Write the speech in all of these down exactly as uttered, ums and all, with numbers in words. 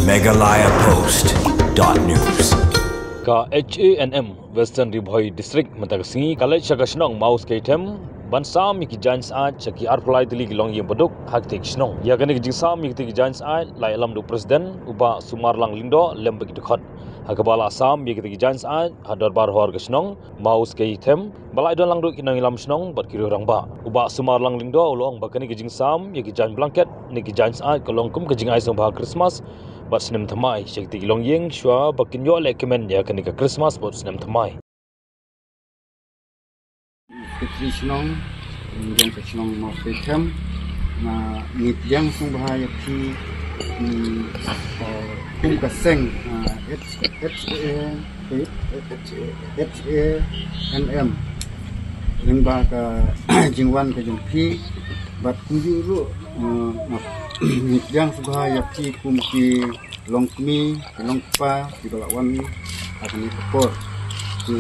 Meghalaya Post dot news. Ka H A N M Western Ri Bhoi District mynta ka sngi ka leit sha ka shnong Mawskei Them ban sam ïa ki jaiñ syaid sha ki arphew lai tylli ki longïing baduk ha katei ka shnong. Ïa kane ka jingsam ïa katei ki jaiñ syaid la ïalam da u President u Bah Sumarlang Lyngdoh lem bad ki dkhot. Ha kaba la sam ïa katei ki jaiñ syaid ha dorbar hor ka shnong Mawskei Them ba la ïadon lang ruh ki nongïalam shnong bad ki riew rangbah. U Bah Sumarlang Lyngdoh u la ong ba kane ka jingsam ïa ki jaiñ blanket ne ki jaiñ syaid ka long kum ka jingai sngewbha Christmas bad snem thymmai sha kitei ki longïing shuwa ba kin ïoh lehkmen ïa kane ka Christmas bad snem thymmai. Ka shnong, jong ka shnong Mawskei Them, nga ngi pdiang sngewbha ïa phi, mm, uh, kum ka seng, uh, H, H A, H A N M. Lyngba ka jingwan ka jong phi, bad kumjuh ruh, uh, nga ngi pdiang sngewbha ïa phi kum ki longkmie, ki longkpa, kiba la wan ha kane ka por. Ki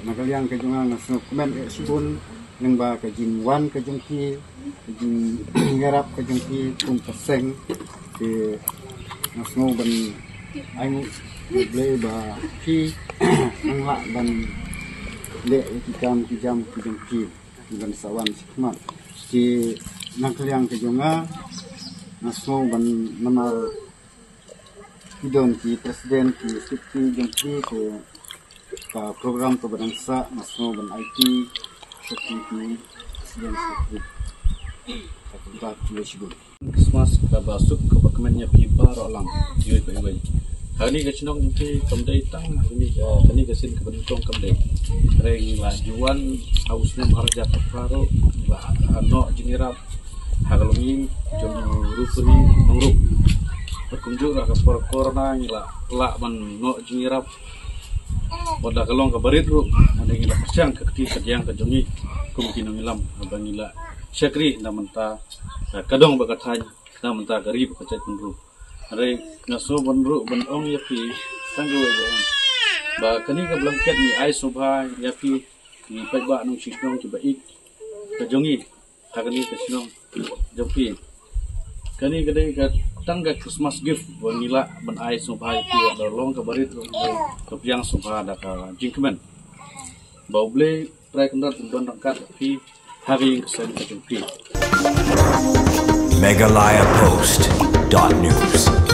na ka liang ka jong nga nga sngewkmen eh shibun lyngba ka jingwan ka jong phi, ka jingïarap ka jong phi kum ka seng. Te nga sngew ban ai nguh ïa U Blei ba phi nang lah ban leh ïa ki kam ki jam ki jong phi ban sa wan shakhmat. Te na ka liang ka jong nga nga sngew ban namar ki don ki president ki secretary jong ki, te ka program kaba dang sah nga sngew ban aiti sha ki, ki president secretary. Ka kumta khublei shibun. Christmas kaba suk kaba kmen ïa phi baroh lang, iwei pa iwei. Ha kane ka shnong jong phi kam dei tang ha kane ka, kane ka sien kaba nyngkong, kam dei. Hynrei ngi la ju wan ha u snem ar hajar arphew phra ruh, la, ah, noh jingïarap ha ka longïing jong u Rupri Nongrup. Bad kumjuh ruh ha ka por corona ngi la lah ban noh jingïarap. Bad da ka long kaba rit ruh, hynrei ngi la pyrshang ka kti ka jingïarap ka jong ngi kum ki nongïalam ba ngi la shakri na mynta, eh, ka dong bad ka thaiñ, na mynta ka ri bad ka jaitbynriew. Hynrei nga sngew ban ruh ban ong ïa phi tang kawei ba ong ba kane ka blanket ngi ai sngewbha ïa phi, ki paidbah nongshong shnong kiba ïeit ka jong ngi ha kane ka shnong jong phi. Kane ka dei ka tang ka Christmas gift ba ngi lah ban ai sngewbha ïa phi, wat la long kaba rit ruh ka pdiang sngewbha da ka jingkmen. Ba U Blei Trai Kynrad un don ryngkat ïa phi ha ka ïing ka sem ka jong phi. Meghalaya Post dot news.